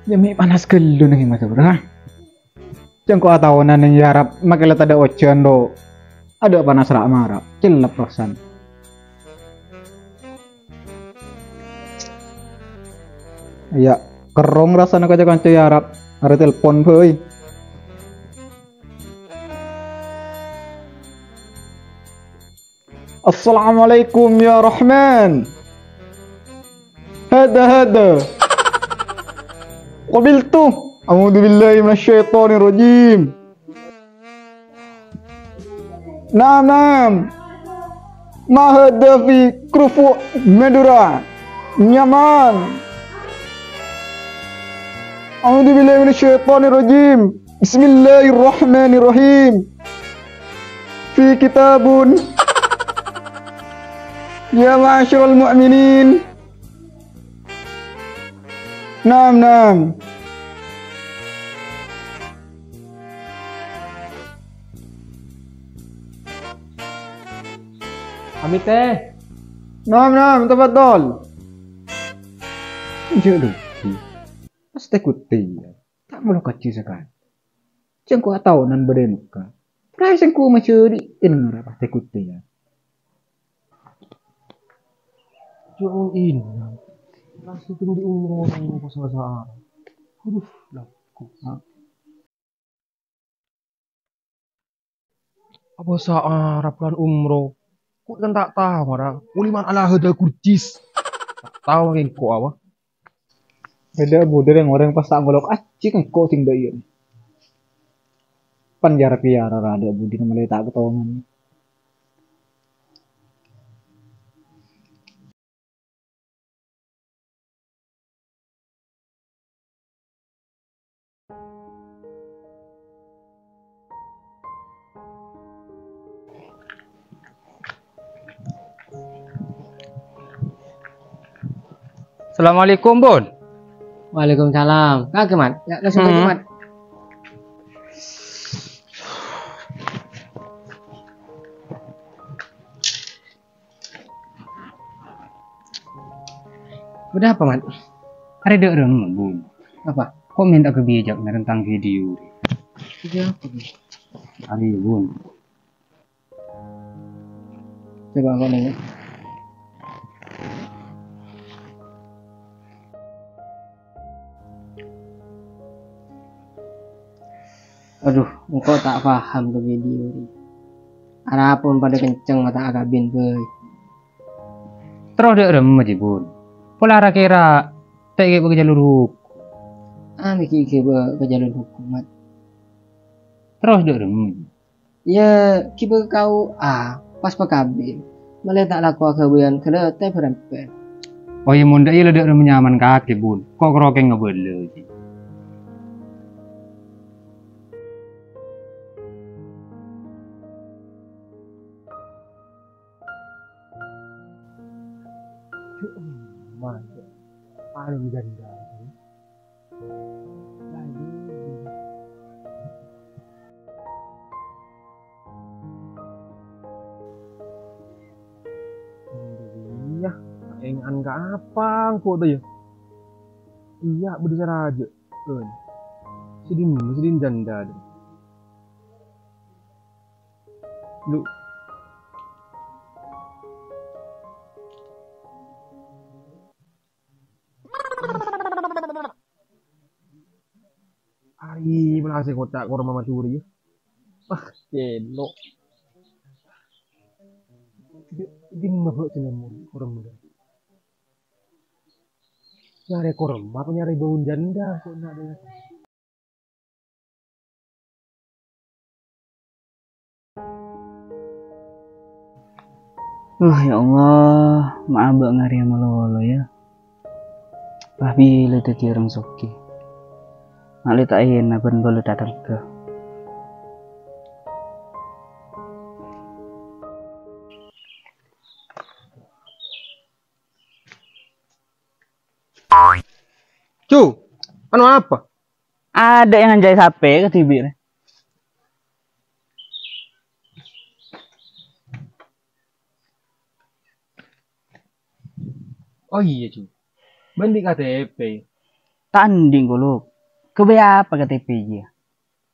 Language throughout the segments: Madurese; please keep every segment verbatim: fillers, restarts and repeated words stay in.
Yâ, mè' panas ghâllu neng è Madhurâ, ha? Cè' engko' ataonan neng è Arab, makkè la tadâ' ojhân, ro. Adâ' panas ra'-mara', cellep rosan. Yâ, kerrong rasana kanca-kanca è Arab, arè telpon bhâi. Assalamualaikum ya Rahman. Hada, hada. Qabiltu. A'udzu billahi minasyaitonir rajim. Naam, naam. Ma hada fi krufu Madura. Nyaman. A'udzu billahi minasyaitonir rajim. Bismillahirrahmanirrahim. Fi kitabun. Ya ma'asyiral mu'minin. Naam, naam. Amit, eh. Naam, naam, tafaddal. Jâ' dhuggi. Pas tèkutè, yâ. Ta' ngolok kajhi sakalè. Cè' engko' ataonan bâdâ è Mekkah. Pora sèngko' majâri'in ngara pas tèkutè, yâ. Jâ' ong inang. Langsung di umroh, pas masa Arab. Aduh, laku. Bhâsa Arab kan umroh. Kok kan ta' tao, mara. Uli man ala hada kurjis. Ta' tao engko' apa. Bâdâ budâ rèng-orèng pas ta' ngolok ajhi engko' sèng dâ' iyâ. Pan yara-piyara ra dâ' budina malè ta' ketongan. Assalamualaikum, Bun. Waalaikumsalam. Kagè, Mat. Yâ, langsung aja, Mat. Bâdâ apa, Mat? Arè dâ' remma, Bun. Apa? Komen ta' ghâbây ajhâk tentang video. Video apa, Bun? Arè, Bun. Coba engko' nèng. Adhu, engko' ta' paham ka video rèya. Arapa mon padâ kenceng ma' ta' akabin bhâi. Terro dâ' remma, jhi, Bun. Pola ra-kèra ta' èghibâ ka jalur hukum. Ah, mè' ghi' èghibâ ka jalur hukum, Mat. Terro dâ' remma, jhi. Yâ, ghibâ ka K U A, pas pakabin. Malè ta' lako aghâbâyân ghellâ' tè bârâmpèr. Oh, yâ, mon dâ' iyâ la dâ' remma nyaman kakè, Bun. Ko' kèrokèng ngabâlâ, jhi. Anu janda. Iyâ, èngan ka apa engko' ta' iyâ? Iyâ, bâdâ sè rajâ. Oi. Sidin, sidin janda, dâ. Lu. Ari, mala sè koca' korma Madhurâ, yâ. Wah, cellok. Di, di mana sih nemu korma? Nyarè korma apa nyarè bâun janda? Kok ndak ada? Wah, ya Allah, ma' abâ' ngarèya malolo, yâ. Pas bilâ dhâddhi orèng soghi. Malè ta' èna bân bâlâ tatangghâ. Cu, anu apa? Adâ' yang nganjai sapè kadhibi' rè. Oh iyâ, Cu. Bâ'na andi' K T P? Tanding, Kolok. Ghâbây apa K T P jiyâ?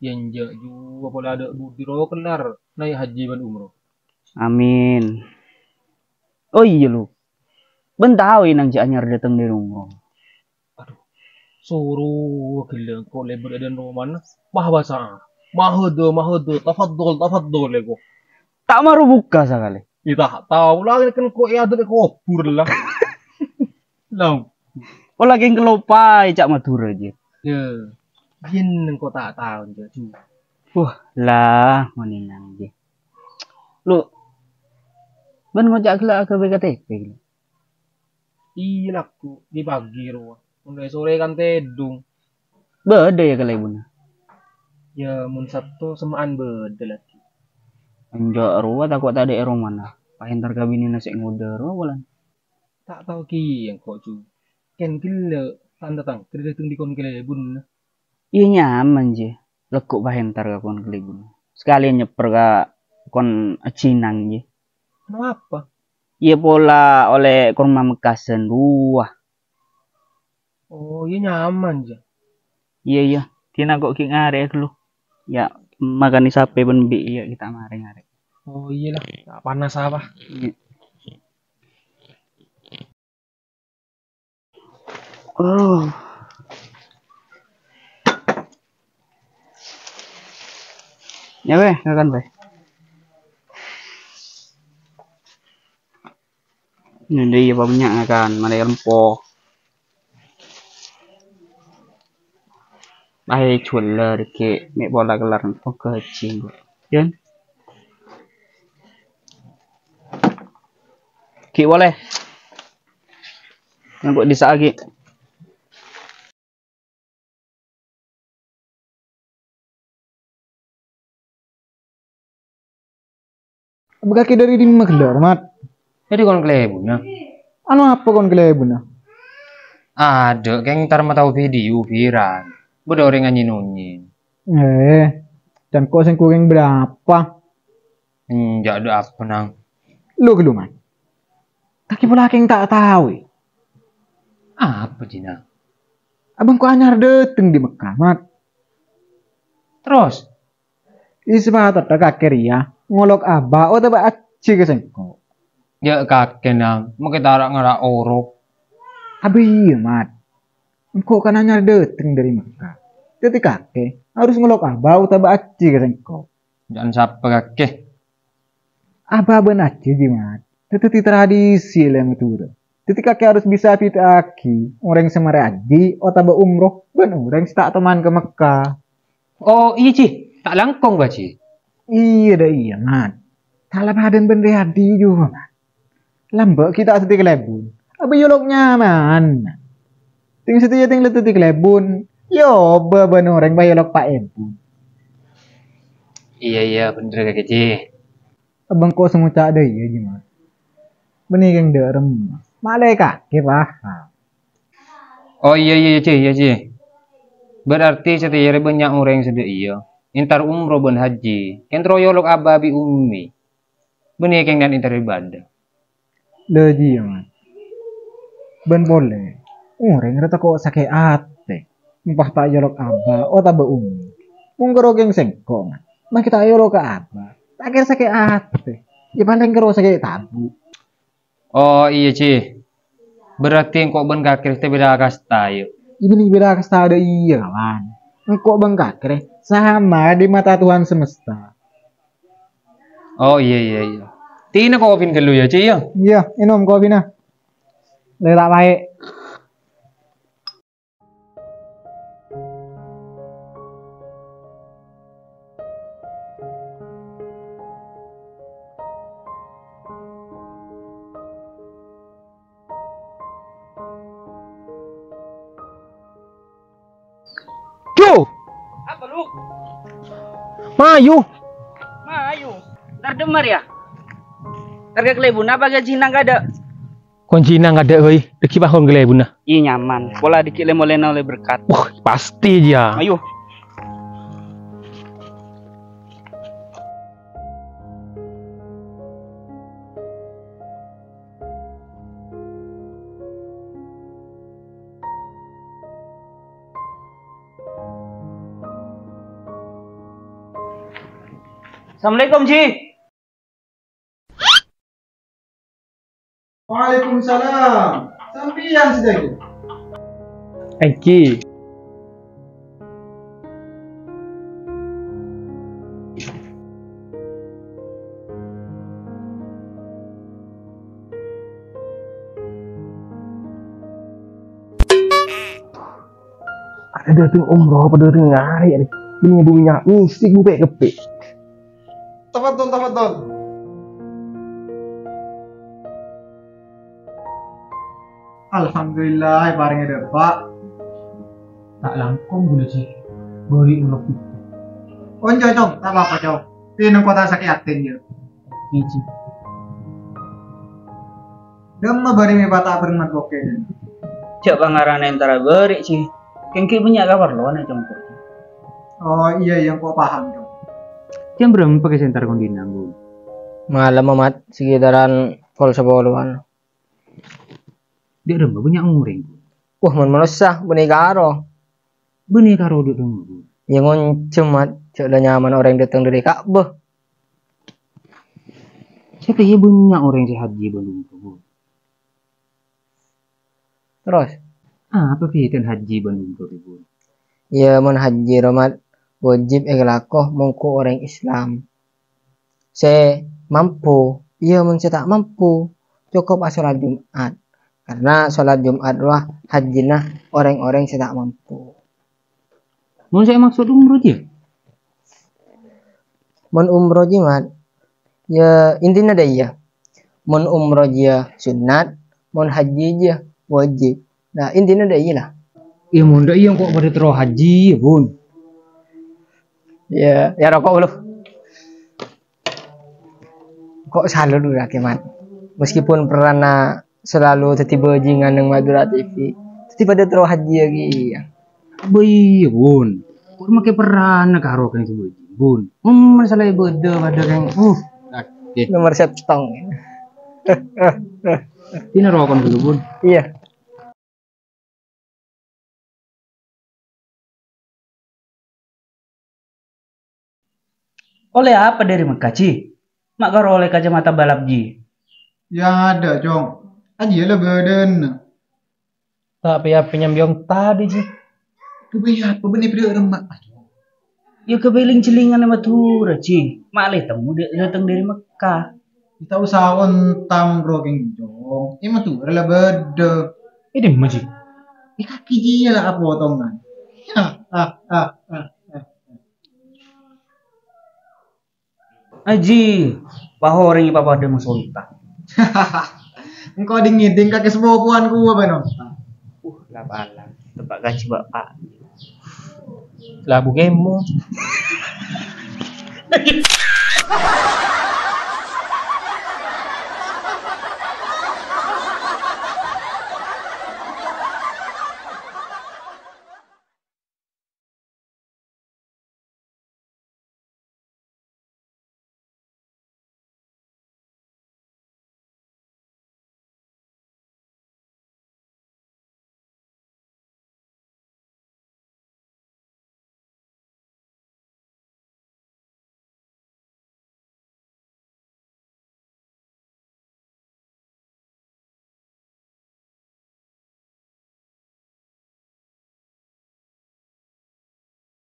Yâ, enjâ', Ju, pola adâ' budi ro kellar naè' haji bân umroh. Amin. Oh iyâ, Lok. Bân tao ènang jhâ' anyar dâteng dâri umroh. Adhu, soro ghellâ' engko' lebur è dâlem romana. Maha basa. Maha dâ, maha dâ. Tafaddol, tafaddol, engko'. Ta' maro buka sakalè. Iyâ, ta' tao la, kan engko' è adâ' è kobhur la. Lam. Oh, lagi ngelopai ca' Madhurâ, jiyâ. Yâ, yen engko' ta' tao, jiyâ, Ju. Wah, la, mon ènang, jiyâ. Lu, bân ngoca' ghellâ' aghâbây K T P, ghellâ'. Iyâ, lagghu', di pagi rowa. Mon è sore kan tèdung. Bâdâ, yâ, kalèbunna? Yâ, mon Sabtu semma'an bâdâ, lagghu'. Enjâ' rowa tako' tadâ' è romana. Pas entar ka binèna sè ngodâ rowa polana. Ta' tao kèya engko', Ju. Kèng ghellâ' tan-tatangghâ dâteng dhi' kon kalèbunna. Iyâ, nyaman, jiyâ. Lagghu' pas entar ka kon kalèbunna. Sakalèyan nyèpper ka kon ajjhinang, jiyâ. Kenapa? Iyâ, pola ollè korma Mekkasan rowa. Oh, iyâ nyaman, jiyâ. Iyâ, iyâ. Dina engko' ghi' ngarè'è ghâllu. Yâ, makanè sapè bân bi' iyâ ghi' ta' marè ngarè'è. Oh, iyâ la. Ta' panas apa? Iyâ. Oh. Yâ, wè, ngakan, wè. Nèndè iyâ, bânnya' ngakan, malè rempo. Ayo, juwâl la rèkè, mè' pola kellar engko' ghâji engko'. Yân. Ghi' polè. Engko' dissa' ghi'. Bâ kakè dâri dimma ghellâ', Mat? Dâri kon kalèbunna. Anu apa kon kalèbunna? Adâ', kèng entar matao video viral. Bâdâ orèng anyèn-onyèn. Eh, can ko' sèngko' kèng bârâmpa? Enjâ' dâ' apa, Nang. Lu ghâllu, Mat. Kakè pola kèng ta' tao, è. Apa, Jina? Abâ' engko' anyar dâteng dâri Mekkah, Mat. Terros? Iyâ, sapatotta kakè rèya ngolok abâ otabâ ajjhi ka sèngko'. Jâ' kakè, Nang, makè tara' ngara' orok. Abâ iyâ, Mat. Engko' kan anyar dâteng dâri Mekkah. Dâddhi kakè harus ngolok abâ otabâ ajjhi ka sèngko'. Jhân sapa kakè? Abâ bân ajjhi, Mat. Dâddhi tradisi è Madhurâ. Dâddhi kakè harus bisa bhidhâ'aghi orèng sè marè ajjhi otabâ umroh bân orèng sè ta' toman ka Mekkah. Oh, iyâ, Ji. Ta' langkong, Bâ, Ji. Iyâ, dâ' iyâ, Mat. Ta' la padâna bân Riyadi, Ju, Mat. Lambâ' ghi' ta' dhâddhi kalèbun. Abâ èolok nyaman. Tèng satèya tèng la dhâddhi kalèbun. Yâ, obâ bân orèng pas èolok Pa' Ebun. Iyâ, iyâ, bhender kakè, Ji. Abâ engko' sè ngoca' dâ' iyâ, Ji, Mat. Bânnè kèng dâ' remma. Malè kakè paham. Oh, iyâ, iyâ, Ji, iyâ, Ji. Berarti satèya rè bânnya' orèng sè dâ' iyâ entar umroh bân haji. Kèng terro èolok abâ bi' ummi. Bânnè kèng nèt entar ibâdâ. Lâ jiyâ, Mat. Bân polè, orèng rè tako' sakè' atè. Empa ta' èolok abâ otabâ ummi. Mon karo kèng sèngko', Mat. Makè ta' èolok ka abâ. Ta' kèra sakè' atè. Yâ palèng karo sakè' tabu'. Oh, iyâ, Ji. Berarti engko' bân kakè rè bhidhâ kasta, yâ? Iyâ, bânnè bhidhâ kasta dâ' iyâ, kawan. Engko' bân kakè rè sama di mata Tuhan semesta. Oh, iyâ, iyâ, iyâ. Tina kopina ghâllu, yâ, Ji, yâ? Iyâ, ènom kopina. Lè ta' paè'. Ju! Apa, Luk? Mayu! Mayu? Entar dâmmar, yâ? Entar ka kalèbunna apa ka jinang kadâ'? Kon jinang kadâ', wâi. Dhâggi' pas kon kalèbunna. Iyâ, nyaman. Pola dhâggi' lè-molèna ollè berkat. Wah, pasti, yâ. Mayu. Assalamualaikum, Ji. Waalaikumsalam. Sampèyan sadhâjâ? Èngghi. Padâ dâteng umroh, padâ dâteng ngarè', rè. Bânnè bhunga mèsè ghupè' keppè'. Tafadhol, tafadhol. Alhamdulillah, èparèngè dâpa'. Ta' langkong ghulâ, Ji. Bâri' ulok. Onjâ, Cong. Ta' pa-apa, Cong. Pinèng koca sakè' atè, yâ. Ji. Dâmma bâri' mè' pata' bâreng Mat Bokè, Cong. Jhâ' pangarana èntara bâri', Ji. Kèng ghi' bânnya' kaparlowan, yâ, Cong. Oh, iyâ, iyâ, engko' paham, Cong. Jam bârâmpa kè sè èntar kondina, Bu? Malem, Mat, sekitaran pokol sapolowan. Dâ' remma bânnya' orèng, Bu? Wah, mon manossa, bânnè karo. Bânnè karo dâ' remma, Bu? Yâ, ngonjhâm, Mat, jhâ' la nyamana orèng dâteng dâri Ka'bah. Satèya bânnya' orèng sè hajji bân umroh, Bu. Terros? Apa bhidhâna hajji bân umroh, Bu? Yâ, mon hajji, Mat, wajib èkalako mongghu orèng Islam sè mampu, iyâ, mon sè ta' mampu, cokop asholat Jum'at. Karna sholat Jum'at rowa hajjina orèng-orèng sè ta' mampu. Mon sè èmaksod umroh jiyâ? Mon umroh jiyâ, Mat, yâ, intina dâ' iyâ. Mon umroh jiyâ sunnat, mon hajji jiyâ wajib. Nah, intina dâ' iyâ, la. Yâ, mon dâ' iyâ engko' padâ terro hajji, yâ, Bun. Yâ, yâ, roko' dulu. Kok salut dulu, Mat. Meskipun pernah selalu dhâddhi bajingan neng Madura T V, dhâddhi padâ terro hajji lagi, yâ. Bâi, Bun. Kok makè perrana karo kèng sè bâjing, Bun? Hmm, masalah bâdâ padâ kèng, uh, sakit. Nomor settong. Tina rokon dulu, Bun. Iyâ. Ollè apa dâri Mekkah, Ji? Ma' karo ollè kacamata balap, Ji. Yang ada, Cong. Aji la bâdâna. Ta' pè-apè nyambiyong tadâ', Ji. Ghâbây apa bânnè bâdâ remma', Cong? Yâ, ghâbây ling-jhâlingan è Madhurâ, Ji. Ma' lè temmo dâ-, dâteng dâri Mekkah. Ta' osa ontam, Bro, kèng, Cong. È Madhurâ la bâdâ. È dimma, Ji? È kakè jiyâ la apotongan. Ah, ah, ah, ah, ah. Aji, pahorèng papadâ masonta. Engko' ding-ngèding kakè sapopowan kuwa bân onta. Uh, la palang. Teppa' kajhi bapa'. Labu kemo.